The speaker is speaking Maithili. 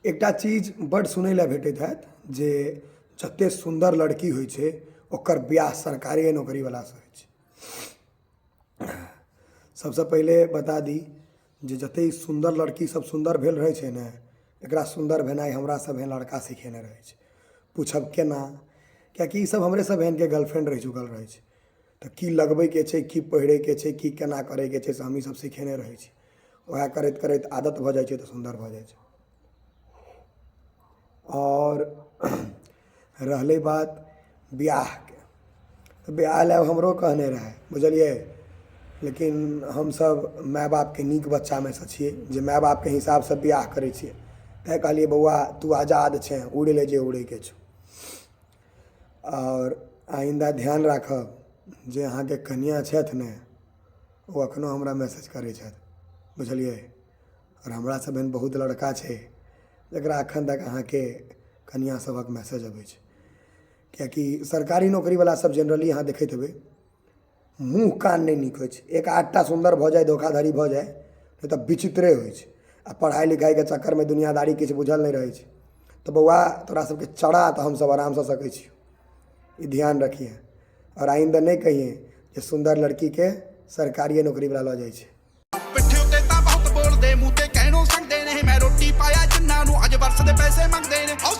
एकटा चीज बड्ड सुनै लए भेटैत हैत जे जतेक सुन्दर लड़की होइ छै ओकर बियाह सरकारिए नौकरीवलासँ होइ छै। सभसँ पहिले बता दी जे जतेक सुन्दर लड़की सभ सुन्दर भेल रहै छै ने, एकरा सुन्दर भेनाइ हमरा सभ एहन लड़का सिखेने रहै छै। पूछब केना? किएकि ईसभ हमरे सभ एहनके गर्लफ्रेंड रहि चुकल रहै छै, तऽ की लगबैके छै, की पहिरैके छै, की केना करैके छै, से हमहीँ सभ सिखेने रहै छी। उएह करैत करैत आदत भऽ जाइ छै तऽ सुन्दर भऽ जाइ छै। आओर रहलै बात बियाहके, तऽ बियाह लए हमरो कहने रहए, बुझलियै? लेकिन हमसभ माय बापके नीक बच्चामे सँ छियै जे माय बापके हिसाबसँ बियाह करै छियै। तैँ कहलियै, बौआ, तू आजाद छेँ, उड़ि ले जे उड़ैके छौ। आओर आइन्दा ध्यान राखब जे अहाँके कनिआँ छथि ने, ओ एखनहु हमरा मैसेज करै छथि, बुझलियै? आओर हमरा सभ एहन बहुत लड़का छै जकरा एखन तक अहाँके कनिआँ सभक मैसेज अबै छै, किएकि सरकारी नौकरीवला सभ जेनरली अहाँ देखैत हेबै, मुँह कान नहि नीक होइ छै। एक आधटा सुन्दर भऽ जाय, धोखाधड़ी भऽ जाय, नहि तऽ विचित्रे होइ छै। आ पढ़ाइ लिखाइके चक्करमे दुनिआदारी किछु बुझल नहि रहै छै। तऽ बौआ, तोरा सभके चरा तऽ हमसभ आरामसँ सकै छियौ, ई ध्यान रखिहेँ। आओर आइन्दा नहि कहिहेँ जे सुन्दर लड़कीके सरकारिए नौकरीवला लऽ जाइ छै। ਪਿੱਠੇ ਉੱਤੇ ਤਾਂ ਬਹੁਤ ਬੋਲਦੇ, ਮੂੰਹ ਤੇ ਕਹਿਣੋਂ ਸੰਗਦੇ ਨੇ। ਮੈਂ ਰੋਟੀ ਪਾਇਆ ਜਿੰਨਾਂ ਨੂੰ, ਅੱਜ ਵਰਸ ਦੇ ਪੈਸੇ ਮੰਗਦੇ ਨੇ।